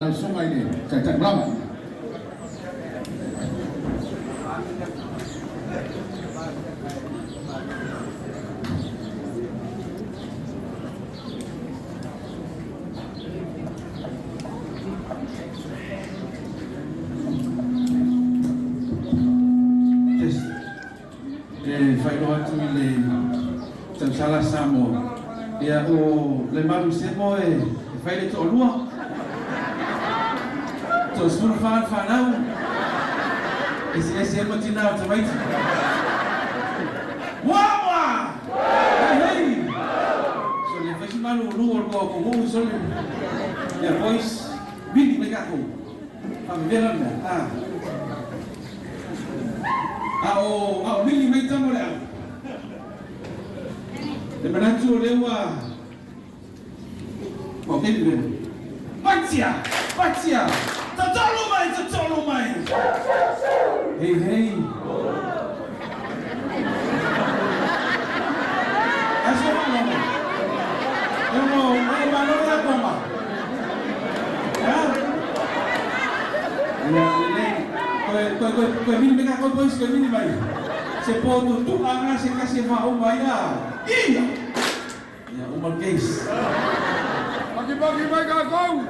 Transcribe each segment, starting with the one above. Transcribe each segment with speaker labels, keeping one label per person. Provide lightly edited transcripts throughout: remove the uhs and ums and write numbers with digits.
Speaker 1: Lau Susuga i le Taitai Malaga.
Speaker 2: Test. E faailoa atu i le tausala Samoa, ia o Lemalu Semo e fai le toalua, toasefulufa le fanau, eseese ai ma tina o tamaiti. Muamua! Hei hei! Sole fai si malulu o le atunuu sole. Ia boys, vili mai tatou. Faavevela le mea. Ah. A o, a o vili mai tama o le au. Le manatu o lea ua ua veli veli. Patia! Patia! Totolu mai! Totolu mai! Hei hei! Ai se faalogo? E ono, e malo le koma. Ha? Ia, lelei. Toe, toe, toe, toe vili mai tatou boys, toe vili mai. Se po tutu'a na se tasi e faauma ai a. Ia! Ia, uma le case.
Speaker 3: Pakipaki mai tatou!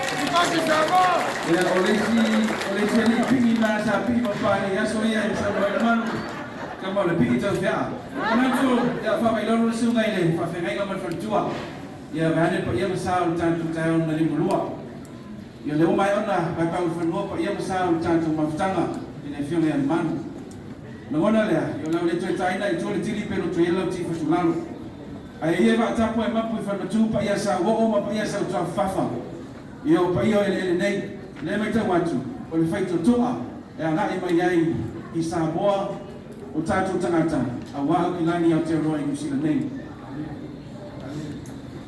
Speaker 3: Pakipaki Samoa!
Speaker 2: Ia, o le isi, o le isi alii pigi na sa pigi ma pa i aso ia e saunoa ai le malu, kama o le pigi tau feaa. Manatu, ia, faamailalo le susuga i le faafeagaiga ma le faletua. Ia, vaeane le paia ma sa o le tatou taeao na liugalua. Ia, lea ua maea ona paepae ulufanua paia ma sa o le tatou mafutaga i le Afioga ia Lemanu. Lagona lea, ia o le a ou le toe taina i tua le tili pe loto i ai lau ti fatulalo. Ae ia e vaatapu e mapu i Falematu paia sa uoo ma paia sa utuafafafa. Ia o paia o eleele nei, lea e matau atu, o le faitotoa e agai mai ai i Samoa o tatou tagata aua Aukilani Aotearoa i Niu Sila nei.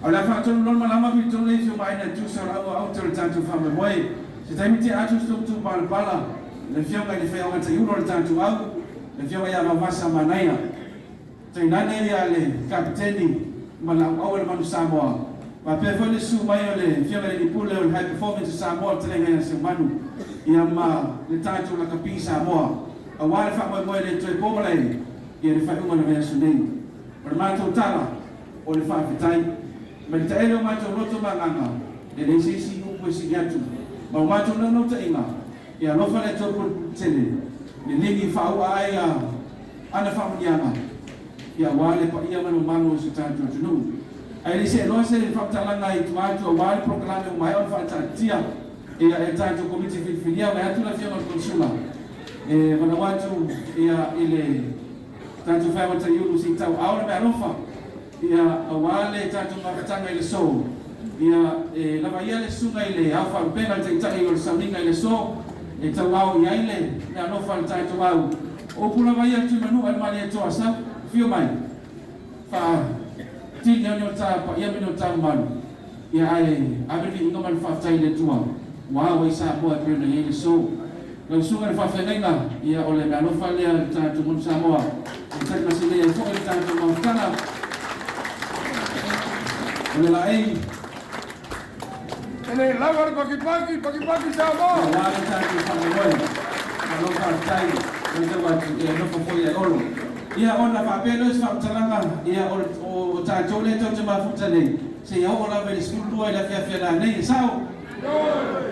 Speaker 2: A o le a faatonu loa le malama filitonu nei fiomaina e tusa o le auga aute o le tatou faamoemoe. Se taimi tea atu se tou palapala i le Afioga i le Faiaoga Taiulu o le tatou au, le Afioga ia Vaovasa Manaia. Tainane ia le Kapeteni ma le Auau o le Manu Samoa. Faapea foi le susu mai o le Afioga i le Alii Pule o le High Performance o Samoa le Taleiga ia Seumanu ia ma le tatou lakapi Samoa aua le faamoemoe le toe po malae ia le faaiuga o le vaiaso nei. O le matou tala, o le faafetai. Mai le taele o matou loto ma agaga, e leai se isi upu e sili atu. Ma o matou naunautaiga, e alofa le Atua Pulepuletele, le ligi faaua ai a ana faamanuiaga, ia aua le paia ma le mamalu o si o tatou atunuu. Ae le i seeloa se faamatalaga i tua atu aua le polokalame ua maea ona faataatitia ia e le tatou Komiti Filifilia, vae atu le Afioga i le Konesula e valaau atu ia i le Tatou faiamata i ulu se i tau ao le meaalofa ia aua le tatou mafutaga i le aso ia e lava ia le susuga i le ao faalupega le taitai o le sauniga i le aso e tau ao i ai le meaalofa a le tatou au o upu lava ia Tuimanua le Malietoa sa afio mai faa tini au ni o ta paia me ni o ta mamalu ia ae ave le viiga ma le faafetai i le Atua ua ao ai Samoa e pei ona i ai le aso. Lau Susuga i le Faafeagaiga, ia o le meaalofa lea i le tatou Manu Samoa e tali masilei ai foi le tatou mafutaga. O le laei.
Speaker 3: E le lava le pakipaki, pakipaki Samoa!
Speaker 2: Ia aua le tatou faamoemoe. Malo faafetai, matau atu, ia e nofo foi e Olo. Ia ona faapea lea o se faamatalaga, ia o tatou lea tou te mafuta nei, seia oo lava i le 12 i le afiafi a nanei, e sao?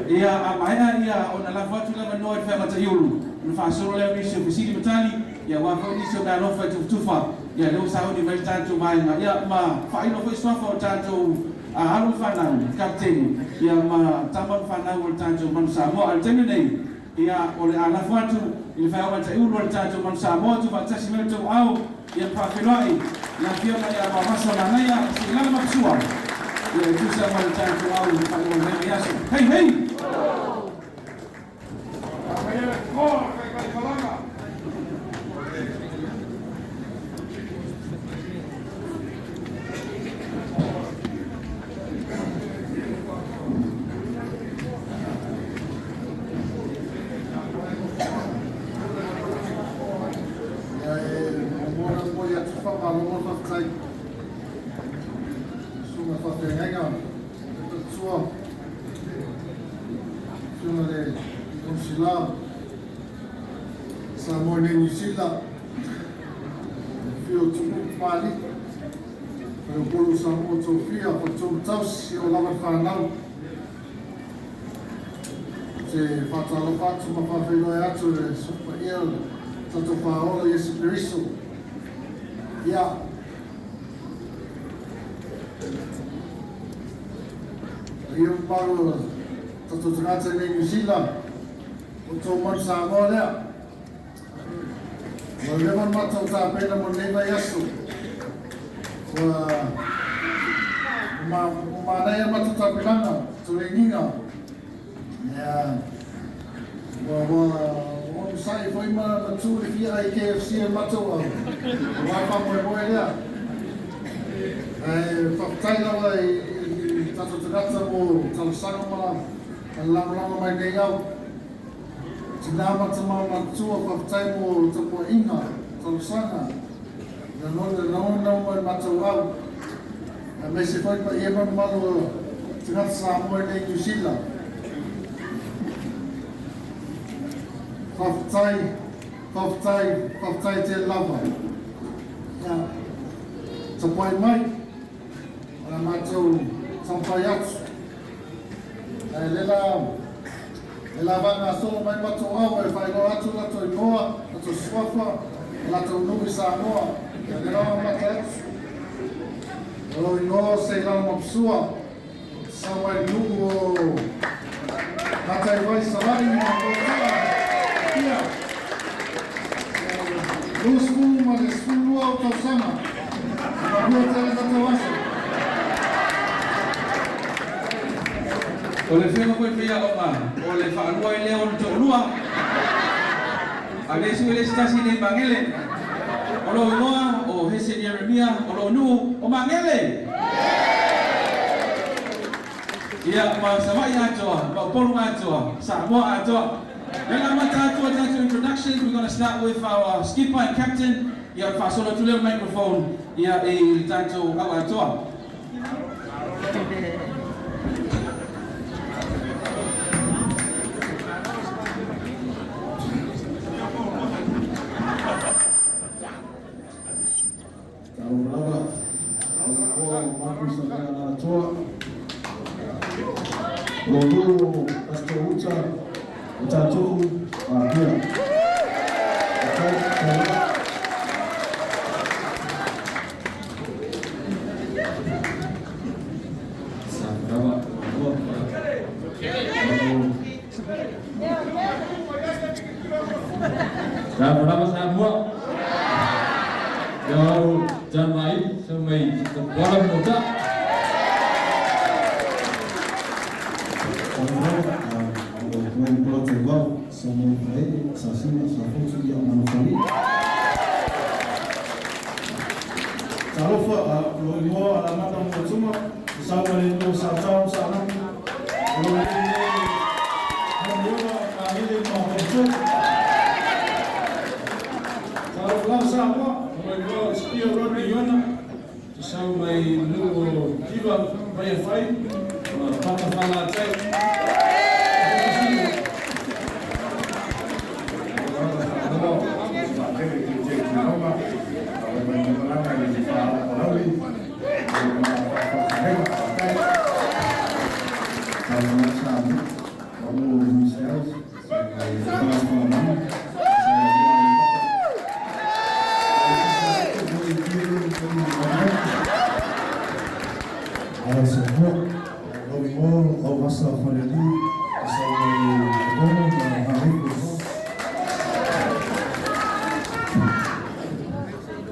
Speaker 2: Ia, a maea ia ona lafo atu le avanoa i le Feamataiulu, ona faasolo lea o nisi o fesili ma tali, ia aua foi nisi o meaalofa e tufatufa, ia lea ua sauni mai le tatou vaega, ia ma faailo foi suafa o tatou alo ma fanau, Kapeteni, ia ma tama ma fanau o le tatou Manu Samoa. A o le taimi lenei, ia o le a lafo atu i le Feamataiulu o le tatou Manu Samoa, tuufaatasi mai lo outou ao, Ia faafeiloai le Afioga ia Vavasa Manaia Seilala Mapusua ia e tusa ma le tatou au i le faaiuga o lenei vaiaso. Hei hei!
Speaker 3: Aumai le toa taitaimalaga.
Speaker 1: Ia e muamua ona momoli atu le faamalo ma le faafetai i le Susuga Faafeagaiga le Faletua. Sila, Samoa nei Niu Sila, afio o Tupu Tamalii, Faleupolu o Samoa Tofia, Faletua ma Tausi, e oo lava i le fanau. Ou te faatalofa atu ma faafeiloai atu i le Susu Paia o le tatou Faaola Iesu Keriso. Ia, paia ma mamalu o tatou tagata i nei Niu Sila, o outou manu Samoa lea. Ua leva ona matou tapena mo lenei vaiaso. Ua manaia le matou tapenaga, toleniga. Ia, ua onosai foi ma tu le fia ai KFC e matou au. Aua faamoemoe lea. Ae faafetai lava i tatou tagata mo talosaga ma le lagolago mai nei au. Tina ma tama matua, faafetai mo tapuaiga, talosaga, lagona uma i le matou au, aemaise foi le paia ma le mamalu o tagata Samoa i nei Niu Sila. Faafetai, faafetai, faafetai tele lava. Ia, tapuai mai, o le a matou taumafai atu. Ae le la e la faagasolo mai matou au e faailoa atu latou igoa, latou suafa, ma latou nuu i Samoa. Ia le la amata atu. O lou igoa o Seilala Mapusua, ou te sau mai le nuu o Mataiwai Savaii ma Motootua, Apia. E 22 ou tausaga. Manuia tele tatou aso.
Speaker 2: O le afioga foi faiaoga o le faalua ai lea o le toalua. A le sui le se tasi nei Magele. O lou igoa o Hese Ieremia, o lou nuu o Magele. Ia ma Savaii atoa, ma Upolu atoa, Samoa atoa. Lea la amata atu a tatou introductions, we're gonna start with our skipper and captain, ia ona faasolo atu lea o le microphone ia i le tatou au atoa.
Speaker 4: Talofa lava, lau igoa o Marcus Alea Alatoa, o lou nuu o Pastor Uta, o tatou ma Apia. Faafetai, talofa.
Speaker 5: Talofa lava Samoa. Ia au John Mai, sau mai Kuala Mota.
Speaker 4: Talofa lava, o Dwayne Nicola Teuvao, sau mai Faaee, Sasina, Safotu, ia Manuafalii.
Speaker 6: Talofa, o lou igoa Alamata Moatuma, sau mai le nuu o Sataoa ma Saanapu, o lou alii nei Hamiona Magele ma Faletua.
Speaker 7: Talofa lava Samoa, o lou igoa o Sipia Rodney Iona, te sau mai nuu o Tiva Vaiafai, ma Papa Falaatai.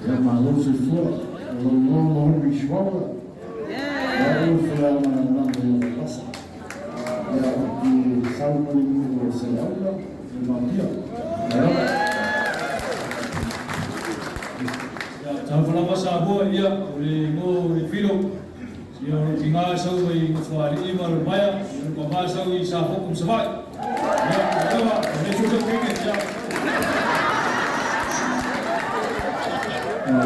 Speaker 4: Ia malo le soifua, o lou igoa o Henry Schwaller, o au e faiaoga i Vailasa. Ia ou te sau mai le nuu o Saleaula i Mapia.
Speaker 7: Ia, talofa lava Samoa, ia, o le igoa o le Filo, ia o lou tiga sau mai Nofoalii ma Lemaia, ia lou tama sau i Safotu ma Savaii. Ia, alofa, o le susu keke, ia.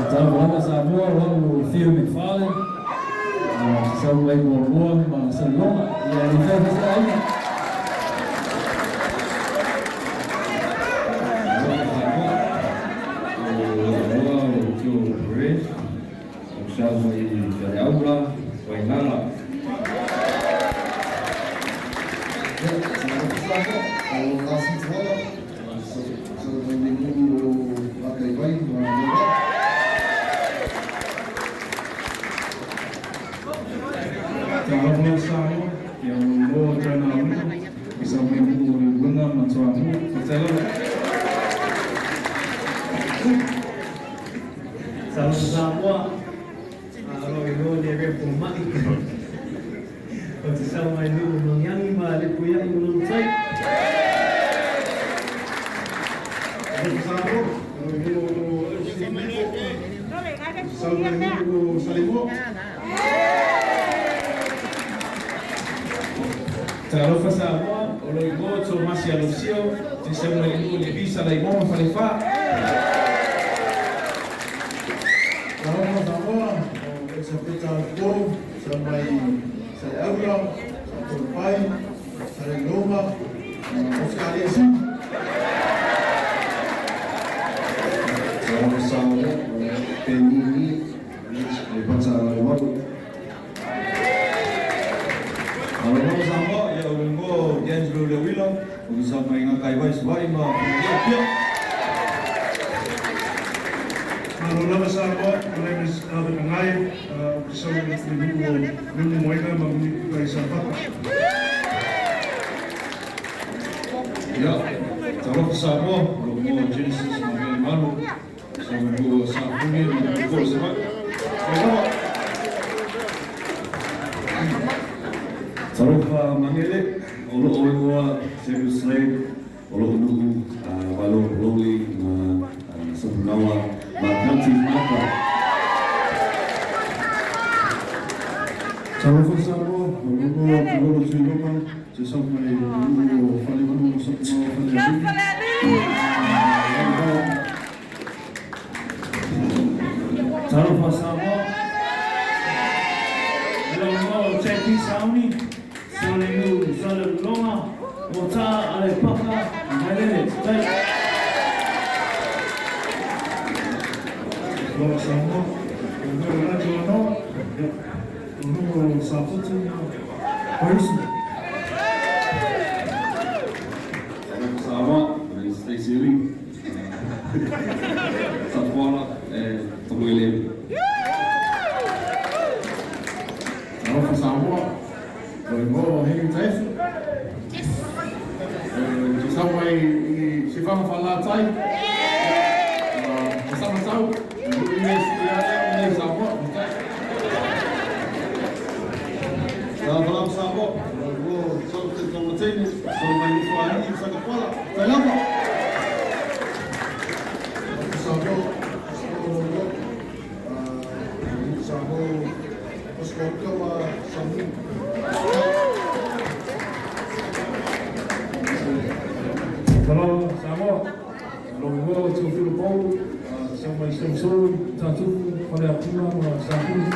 Speaker 5: Talofa lava Samoa, o au o Theo McFarlane, sau mai Moamoa ma Salelologa, ia le fai fai aiga.
Speaker 4: Ia, talofa Samoa, o Lasi Tuala, sau mai le nuu o Gataivai ma Leva'a.
Speaker 6: Talofa lava Samoa, ia o lou igoa o Jonah Awino, i sau mai nuu o Leulumoega ma Toamua. Faafetai lava.
Speaker 8: Talofa Samoa, o lou igoa o Nerea Poma'i. Ou te sau mai nuu o Magiagi ma Lepuia'i ma lona tai.
Speaker 6: Talofa Samoa, o lou igoa o MC Mefo, ou te sau mai nuu o Saleimoa.
Speaker 5: Talofa Samoa, o lou igoa o Tomasi Alosio, ou te sau mai le nuu o Levi, Salaimoa ma Falefa.
Speaker 6: Talofa Samoa, o Elisapeta Toro, sau mai Saleaula, Satolepai, Saleloma, Oscar Iesu.
Speaker 4: Talofa Samoa, o Penini, Aleipata Lalomanu.
Speaker 7: Malo lava Samoa, ia o lou igoa o D'Angelo Leuila, ou te sau mai Gataivai, Savaii ma Apia.
Speaker 6: Malo lava Samoa, my name is Albert Ngai, o te sau mai le nuu o Leulumoega ma Mulipuka i Safata.
Speaker 7: Ia, talofa Samoa, o lou igoa o Genesis Manuel Manu, sau mai nuu o Safune ma Tupou Savaii. Faafetai lava.
Speaker 9: Talofa Magele, o lou igoa Samuel Slade, o lou nuu Vailoa Palauli ma Sapunaoa ma Counties Maka.
Speaker 4: Talofa Samoa, o lou igoa o Kilolo Tuiloma, te sau mai le nuu o Falevanua ma Sapunaoa Falealili.
Speaker 5: Talofa Samoa. O lou igoa o JP Sauni, sau le nuu Salelologa, o Ta Aleipata, Vailele. Tai.
Speaker 6: Alofa Samoa, o lou igoa o Nigel Anoa, ia, o nuu o Safotu ma Vaiusu.
Speaker 9: Talofa Samoa, my name is Stacey Lee. Satuala e Tamuilemu.
Speaker 4: Talofa Samoa, o igoa o Henry Taefu. Te sau mai i Sifaga Falelatai, ma Samatau, i le Samoa.
Speaker 7: Talofa lava Samoa, o lou igoa o Solomon Taumatini, sau mai Usoalii ma Satapuala. Faafetai lava.
Speaker 1: Samoa, Samoa, Oscar ma Samu.
Speaker 6: Talofa Samoa, o lou igoa o Teofilo Paulo, sau mai Solisoli, Tatupu, Faleapuna ma Safune.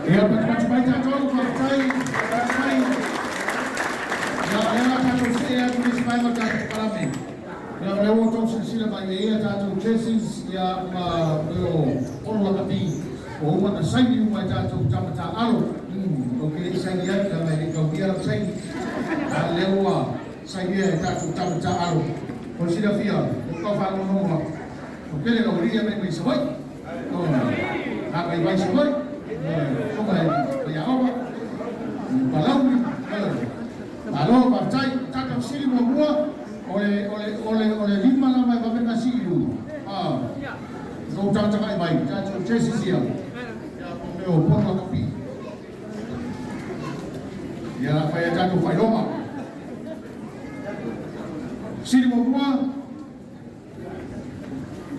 Speaker 1: Ia, patupatu mai tatou, faafetai, patupatu mai. Ia, o lea la tatou see atu i le isi vaega o le tatou palame. Ia, o lea ua outou silasila mai e i ai a tatou jerseys, ia, ma mea o polo lakapi, ua uma ona saini uma e tatou tama taaalo. Ou te le i saini atu, leaga e le i taulia lau saini. A o lea ua sainia e tatou tama taaalo. Mo le silafia, ua tau faalogologo atu, ua tele lau alii e aumai mai Savaii. Gataivai Savaii, tonga e faiaoga, Palauli, Malo, faafetai. Tatou fesili muamua, o le, o le, o le, o le lima lava e vave ona sii i luga. Ah, tou tagatagai mai, tatou jerseys ia, ia po mea o pono lakapi. Ia la fai ai tatou faailoga. Fesili muamua,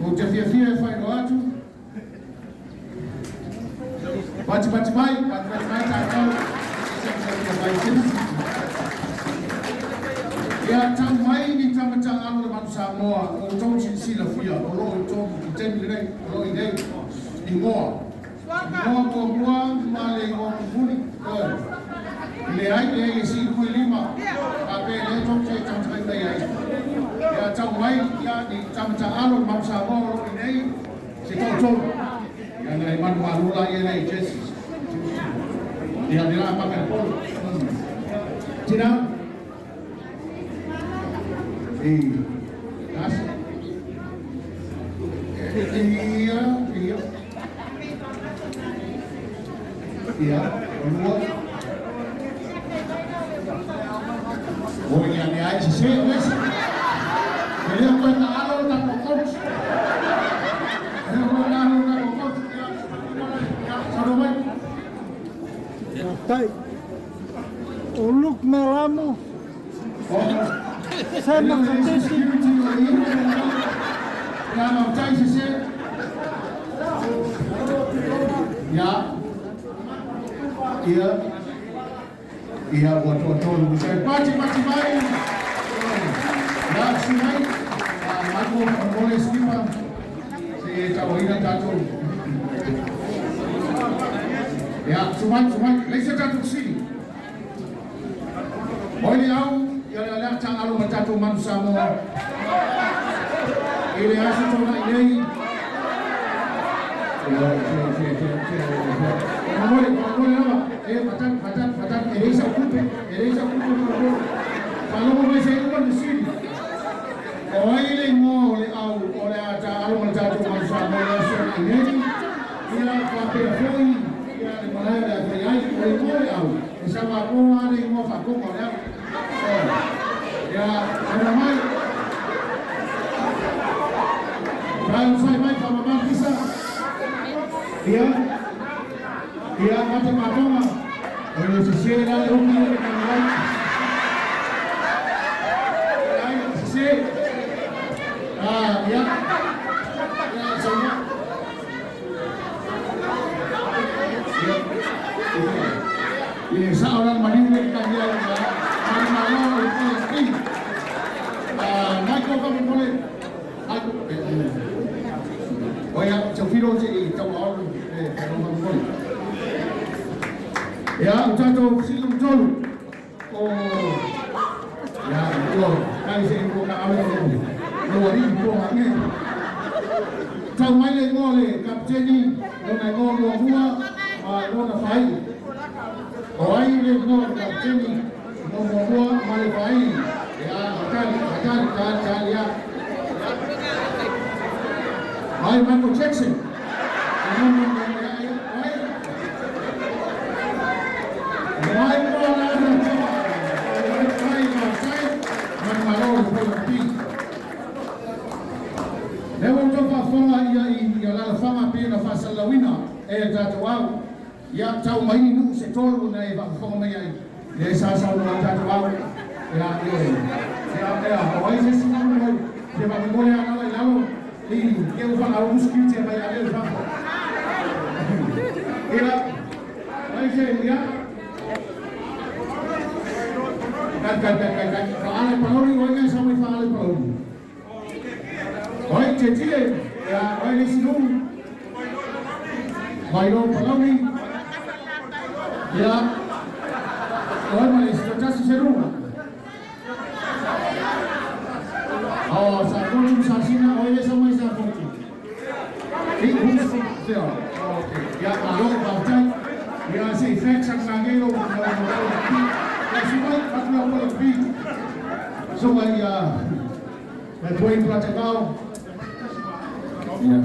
Speaker 1: ou te fiafia e faailoa atu, Patipati mai, patipati mai tatou, mai. Ia tau mai ni tama taaalo le Manu Samoa, o outou silasilafia, o loo i totonu i le taimi lenei, o loo i nei igoa. Igoa muamua ma le igoa mulimuli. Leai, leai, e sii i luga i lima, faapea lea tou te tagatagai mai ai. Ia Ia tau mai ia ni tama taalo le Manu Samoa o lo o i nei se toatolu. Ia nai manu malu la ia nei Jesus. Ia le la paka le polo. Tina. I tasi. Ia, ia. Ia, o lua. O ia me ai se se o ese. E lea koe ka alo o tatou coach. E lea koe ka alo o tatou coach. Ia, ia, saunoa mai.
Speaker 10: Faafetai. O Luke Melamu, Sam Makatesi.
Speaker 1: Ia, faafetai se se. Ia. Ia. Ia, ua toatolu. Pati, pati mai. Ia, su mai. Michael Mole Skipper. Se e tauaina tatou. Ia, su mai, su mai. Leai se tatou fesili. O ai le au, ia le alea taalo ma tatou Manu Samoa. I le aso taunai nei. Faamolemole, faamolemole lava. E, fatani, fatani, fatani. E leai sau tupe, e leai sau tupe faamolemole. Faalogo mai se i uma le fesili. O ai le igoa o le au o le a taaalo ma le tatou Manu Samoa i le aso taunai nei? Ia, faapea foi ia le malae o le a fai ai. O le igoa o le au, e sau atoa lava le igoa faatoga o le au. Ia, saunoa mai. Brian fai mai faamama pisa. Ia, ia, mate matoga. O le sese la le uki o le kanawai. Ai, sese. Ah, ia. Ia, saunoa. Ia. Ia, sao la le maliu le kania i le mali malo o le pole pi. Ah, Michael faamolemole. Michael. O ia, Teofilo se i tauaolu e faamolemole. Ia, o tatou fesili lona tolu. O, ia, ua kai se i ka alo lo alii po nge. Tau mai le igoa o le kapiteni, lona igoa muamua ma lona faaiu. O ai le igoa o le kapiteni, igoa muamua ma le faaiu? Ia, tali, tali, tali, tali, ia. Ai, Michael Jackson. Ia, ia, ai. Mai mo la na toa. Ai, ai, man malo le polo pi. Lea ua outou faafofoga ia i alaalafaga pei ona faasalalauina e le tatou au. Ia, tau mai ni nuu se tolu na e faafofoga mai ai. Lea sa saunoa ai tatou au. Ia, ioe. Ia, ia, o ai se isi nuu ai fia faamomole a ala i lalo i ke ua faagaulu security e mai ave i fafo. Ia, ai se, ia. Kai, kai, kai, kai, kai. Faale Palauli, o ai ngai sa mai faale Palauli? Oi, tietie, ia, oi le isi nuu. Vailoa Palauli. Ia, oi ma le isi toatasi se nuu. Oh, Safotu ma Sasina, o ai lea sa mai Safotu? I, fea, okay. Ia, malo, faafetai. Ia, se i fax atu nanei lou Ia, su mai, atu lau polo pi. So mai, ia, mai Dwayne Plategao. Ia.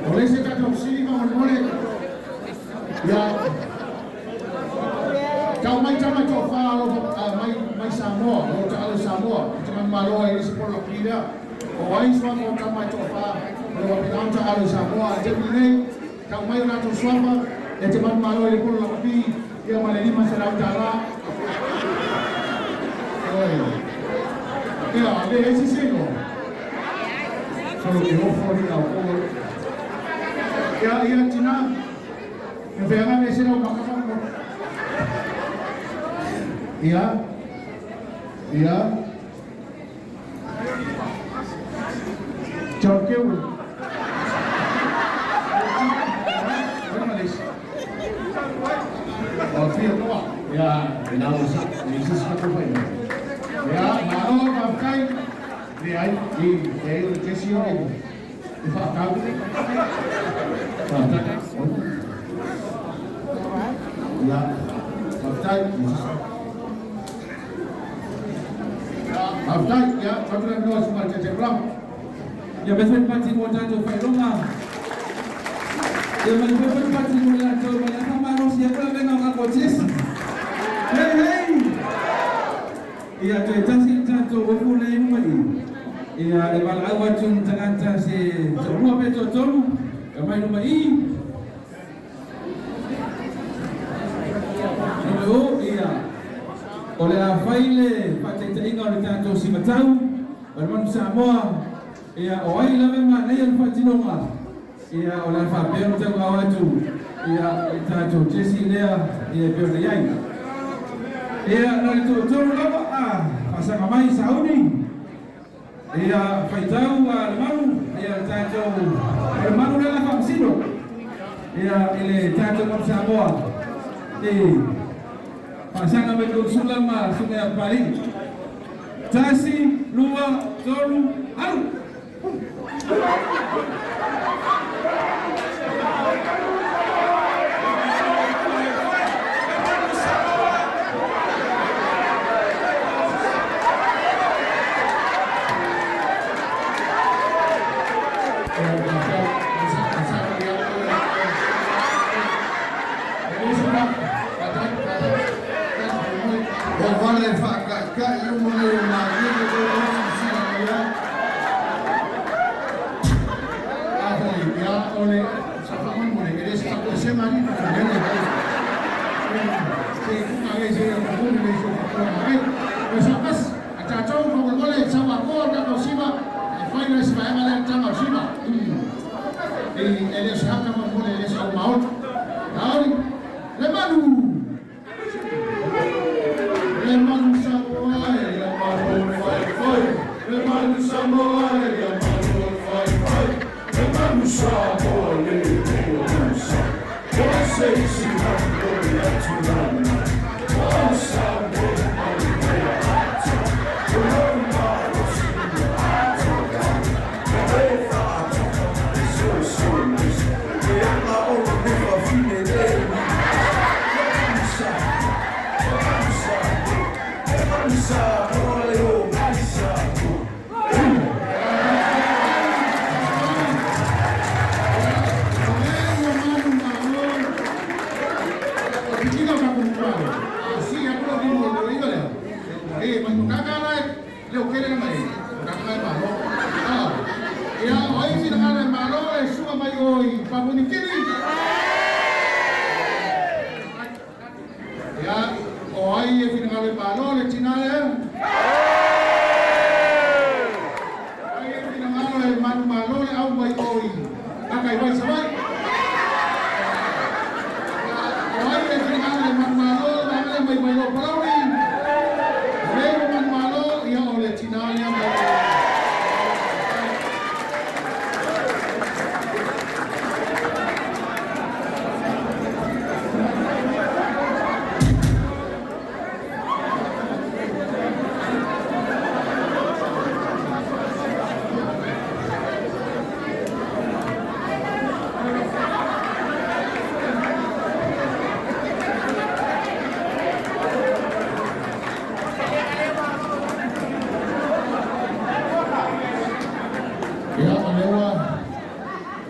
Speaker 1: O le isi tatou fesili faamolemole. Ia, tau mai tama toafa alofa mai mai Samoa, o lo o taalo i Samoa, i te manumalo ai i le isi polo lakapi lea. O ai suafa o tama e toafa o lo o faapena ona taalo i Samoa i le taimi lenei? Tau mai o latou suafa e te manumalo i le polo lakapi ia ma le $500. Oi. Ia, le isi se igoa. Solo ke ofo ni au ko. Ia, ia, tina. E feaga me se lau maka fa. Ia. Ia. John Gilwyn. Oi ma le isi.
Speaker 4: Ia, e na o sa, e se sa ko fai. Ia, malo faafetai. Leai, i e o le tesi o e e faatau. Faafetai. Ia, faafetai. Faafetai, ia, faafetai no se ma te te plan.
Speaker 2: Ia me fai pati mo tatou faailoga. Ia ma le fai pati mo latou ma le faamalosi ai pula vega o kako Jesi. Hei hei! Ia toe tasi le tatou ofu lea i luma i. Ia e valaau atu ni tagata se toalua pe toatolu e omai luma i. Luma o, ia. O le a fai le faataitaiga o le tatou simatau o le Manu Samoa. Ia, o ai lava e manaia le faatinoga, ia, o le a faapea ona tauau atu, ia, i le tatou Jesi lea, ia, e pei ona i ai. Ia, na o le toatolu lava, a, faasaga mai sauni, ia, faitau a le manu, ia, le tatou, o le manu lea o le a faamasino, ia, i le tatou Manu Samoa, i, faasaga mai Konesula ma Susuga ia Papalii. Tasi, lua, tolu, alu!
Speaker 1: Ua vale faakaika'i uma nei o Malie le silasila mai ai. A foi, ia, o le sa faamolemole, e le se faapoesega alii ma faafeagaiga i se kuga le se momoli le se faapoa mai. O sa pasi, a tatou faamolemole sau akoa o tatou siva, e fai le se vaega lea taga o siva. E le o se haka faamolemole, e le se au maoli. Maoli, le manu! Le manu Samoa e ia malo faifai. Le manu Samoa e ia malo faifai. Le manu Samoa le o Sa. O se isi manu o le atu lana. O Samoa mai mea ata. O lau malosi ua ata. O e whaataka e so so lesi. E anga o le whawhine le
Speaker 4: Ia, o ai e finagalo e malo le tina lea? O ai e finagalo e manu malo le au mai o i aka i vai Savai'i? O ai e finagalo e manu malo le vaega lea mai mai o Palauli? O le ua manu malo, ia o le tina lea mai o. Ia, o lea ua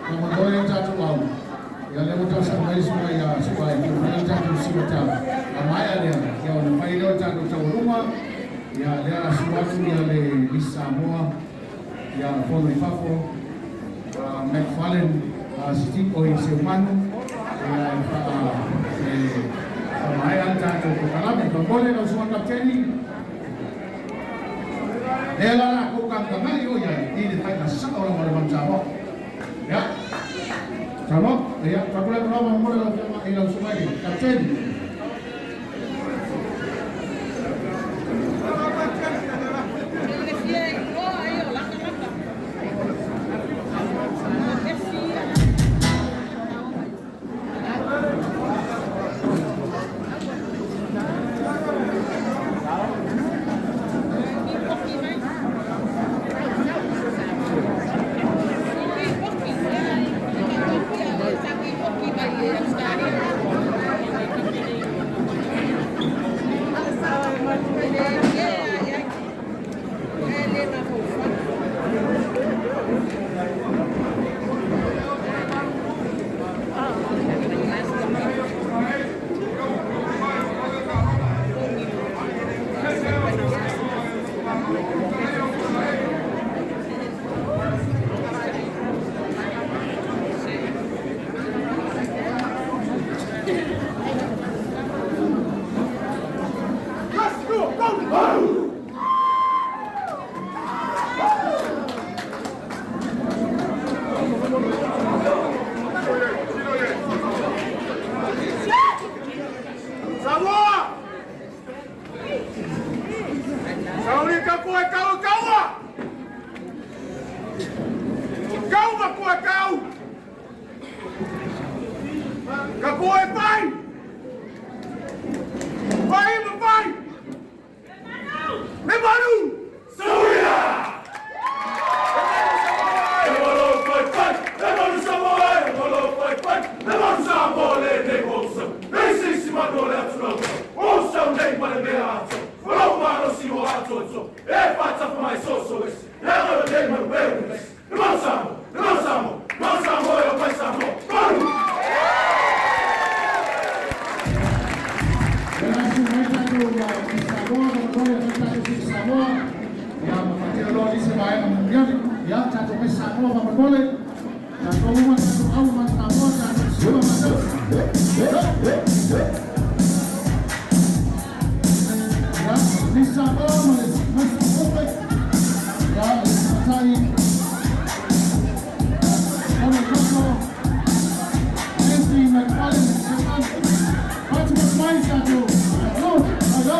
Speaker 4: faamoemoe le tatou au. Ia, o lea ua tausaga mai le susuga ia Su'a e fia fai le tatou simatau. A maea lea, ia ona fai lea o le tatou taualuga. Ia, lea o le a sua atu ia le Miss Samoa, ia Fono i Fafo, McFarlane Siti, oi Seumanu, ia e faa, e faamaea le tatou kokalame. Faamolemole lau susuga Kapiteni. Lea la lakou tagatagai o iai i le faiga sao lava o le Manu Samoa. Ia, Samoa, ia, tapulai mo lava momole lau Afioga i lau Susuga i le Kapiteni.
Speaker 3: Le manu! Sauia! Le malo pai pai, le manu Samoa, le malo pai pai, le manu Samoa le nei mosa. Le sisi manu le atu o sau nei ma le mea atu. O lau malo si o atu atu. E fata mai so so esi. Le malo nei manu e esi. Le manu Samoa, le manu Samoa, manu Samoa e o mai Samoa. Manu!
Speaker 4: Le asu mai tatou ma i Samoa, ma mole mai tatou si Samoa. Ia, ma fatia loa nisi vaega muliali. Ia, tatou mai Samoa ma mole. Tatou uma, tatou au ma Samoa, tatou siua ma Ia, ni Samoa ma le mai Samoa. Ia, le matai. Ona koko. Nancy McFarlane, Fatima mai tatou. Hello, hello.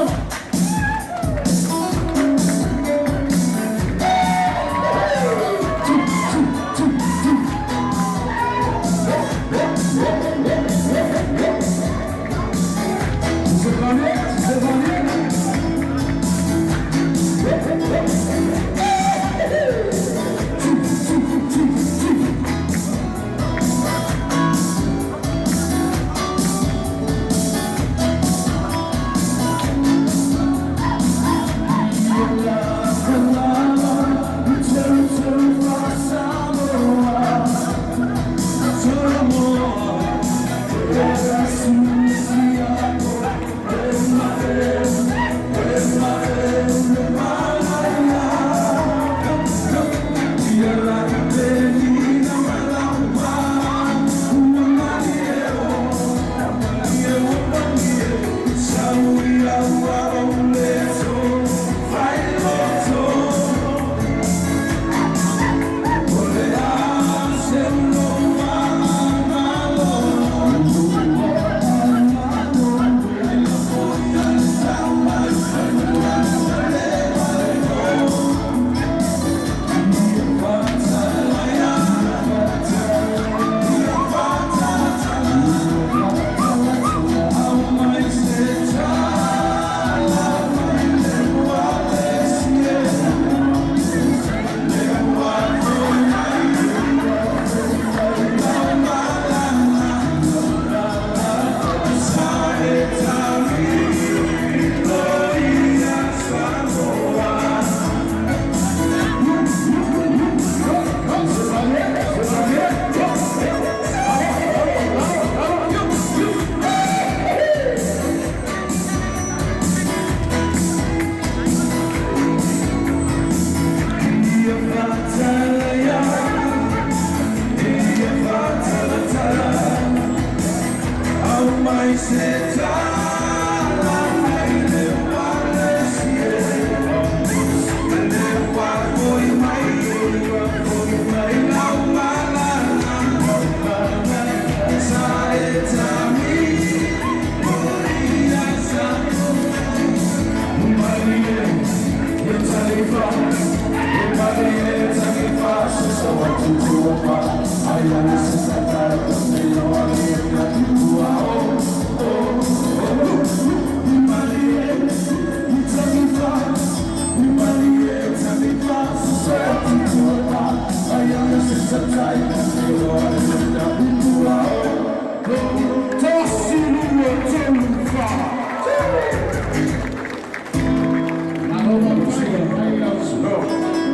Speaker 4: Malo faafetai mai lau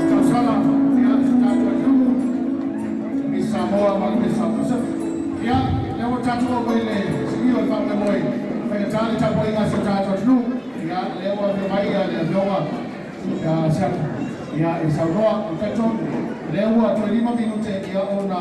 Speaker 4: tausaga, ia, si tatou atunuu i Samoa ma le South Pacific. Ia, lea ua tatou oo mai le siia o le faamoemoe faigata le tapuaiga a si o tatou atunuu. Ia, lea ua afio mai ia le afioga ia Siapu ia e saunoa. O talitonu lea ua toe 5 minute ia ona